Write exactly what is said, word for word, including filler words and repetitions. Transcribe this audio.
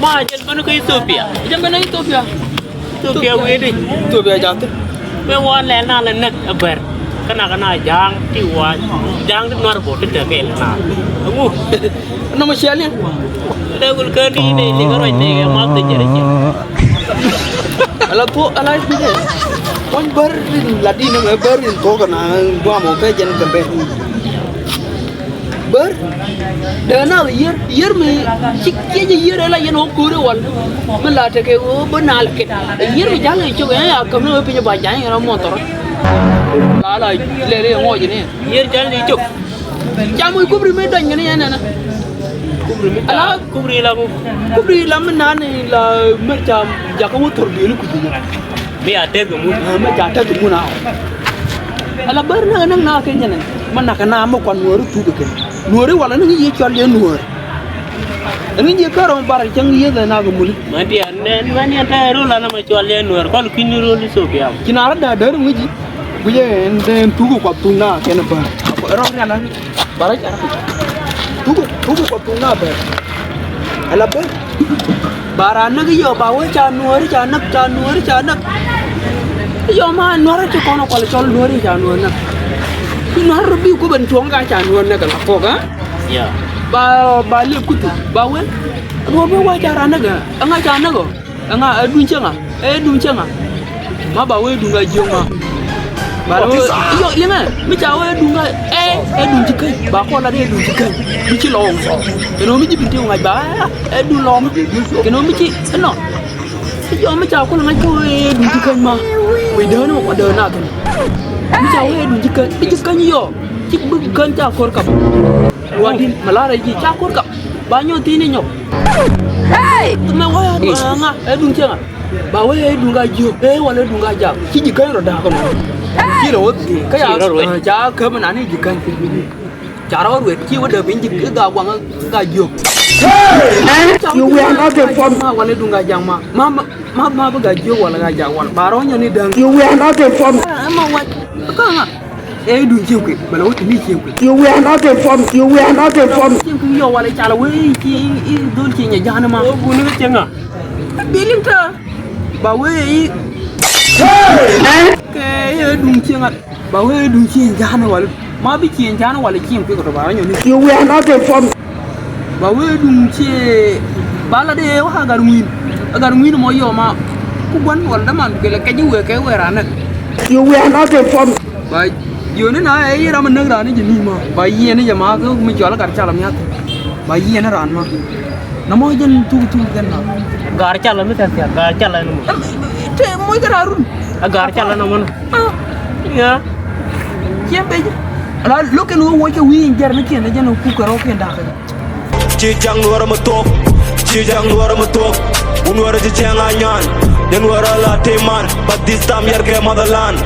Ma jɛn bäni kä Ethiopia. Jɛn bäni Ethiopia. Ethiopia wee di. Ethiopia ja̱a̱ŋ thi̱n. Wee wa lɛl na lɛ näk ɛ bär. Kä nak na ja̱a̱ŋ ti wa ja̱a̱ŋ ti nuɔr bot ti tekɛ lɛ na. Ɛŋu. Nɔmɔ ciɛl ni. Dee wul kä ni ni ni kä ruac ni kɛ math ti jɛrɛ ciɛl. Ala thuɔk ala i̱ bi dee. Wany bär rin la di ni mɛ bär rin thuɔk na guam ɔ kɛ jɛn kɛ bɛ. Bär dee na yier yier mi ci kiec yier la yɛn ɔ ko̱ri wal. Mi la tekɛ ɔ bä na la kɛ yier mi ja̱l cok ɛn ya käm ni wee piny ba ja̱ny ɛn ɔ mɔthɔr. La la lɛl i̱ ŋɔc ni. Yier ja̱l ni cok. Ca moc kubri mi dɔny kɛn yɛn ɛnɛ. Kubri mi ca, ala kubri la ŋu. Kubri la mi nan la mi ca jakä wä thor biɛli kuthi. Mi a tek mun. Mi ca tek mun a. Ala bär näk näk na kɛ jɛnɛ. Ma nak na mi kuan nuɔri thuk kɛ. Nuɔri wala ni yi cɔl yɛ nuɔr. Ni yi kärɔ bar cɛŋ yɛ dɛ na kɛ muli. Ma diɛ nɛ ma diɛ tɛ ru la na ma cɔl yɛ nuɔr kɔl kin ru li so biam. Ci na ra da där ŋuji. Guiyɛ ɛn dee ɛn thuk kuath thuŋ na kɛn bär. Rɔ rial ɛn bara ca thuk thuk kuath thuŋ na bär. Ala bär. Bara näk yɔ ba wee ca nuɔ̱ɔ̱ri ca näk ca nuɔ̱ɔ̱ri ca näk. Yɔ ma nuɔ̱ɔ̱ri ci kɔn kual cɔl nuɔ̱ɔ̱ri ca nuɔ̱ɔ̱ri näk. Ci nuɔ̱ɔ̱ri bi ku ben tuɔŋ ka ca nuɔ̱ɔ̱ri näk ala kɔk a. Ba ba lep kutu ba wee. Ruɔ̱ɔ̱p mi wa ca ra näk a ŋa ca näk ɔ. Ɛŋa ɛ duŋ cieŋa ɛ duŋ cieŋa. Ma ba wee duŋ a jiöŋ ma. Ba wee yɔ liŋɛ mi ca wee duŋ a ɛ ɛ duŋ ci käny ba kɔn lat ɛ duŋ ci käny. Mi ci lɔɔŋ kɛn ɣöö mi ci bin ti ŋac ba ɛ duŋ lɔɔŋ kɛn ɣöö mi ci ɛnɔ. Yɔ mi ca kɔn ŋac kä wee duŋ ci käny ma. Wee dääni ma kɔn dääni a kɛn mi ca wee duŋ ci käny mi ci käny yɔ ci bi käny ca kɔr kap. Luaŋdin mi lar ɛ ji̱ ca ko̱r kap ba nyɔk thi̱n inyɔk. Mɛ wä ya ŋa ɛ duŋ cieŋa ba wä ya duŋ ka jiök ɛ wala duŋ ka jak ci ji̱ käny rɔ da̱a̱k kɔnɔ. Ci rɔ wä thi̱n kä ya ca käp nani ji̱ käny. Ca rɔ ruet ci wä dee piny ji̱ ga guaŋ ka jiök. You were not informed. Ma wala duŋ ka jak ma ma ma ma bi ka jiök wala ka jak wala ba rɔ nyɔni däŋ. You were not informed. Ma wac kä ŋa. Ɛ duŋ ciëŋ kui̱ bɛ lɛ wä ti mi ciëŋ kui̱. You were not informed. You were not informed. Ciëŋ kui̱ yɔ walɛ cal wee ci i dhol ci nyɛ ja̱a̱n ma. Wee buni kä ciëŋ a. Bi liŋ tä. Ba wee i. Kɛ ɛ duŋ ciëŋ a. Ba wee duŋ ciëŋ ja̱a̱n walɛ ma bi ciëŋ ja̱a̱n walɛ ciëŋ kui̱ kɛ tɔ ba rɔ nyɔni. You were not informed. Ba wee duŋ ciëŋ ba la dee wä a gar ŋui̱n a gar ŋui̱n mɔ yɔ ma. Ku gua̱n wal däman kɛ lɛ kɛ ji̱ wee kɛ wee ranäk. You were not informed. Ba jiöni na ɛ yi ram näk raan ni jɛ ni ma ba yiɛn ni jɛ ma kä mi cɔal gar cal miath. Ba yiɛn ni raan ma. Na mɔ jɛn thuk thuk jɛn na. Gar cal mi tɛth ya gar cal ni mɔ. Te mɔ jɛ raan run. A gar cal na mɔ na. Ya. Ciɛ bɛ jɛ. Ala loken wä wä cɛ wi̱i̱ in jɛr ni kiɛn jɛn ku kɛ rɔ kiɛn dak. Ci jaŋ nuɔrä mi thuɔk, ci jaŋ nuɔrä mi thuɔk. Wun nuɔrä ci cɛŋ a nyuan, ni nuɔrä la ti man. But this time yɛr kɛ motherland.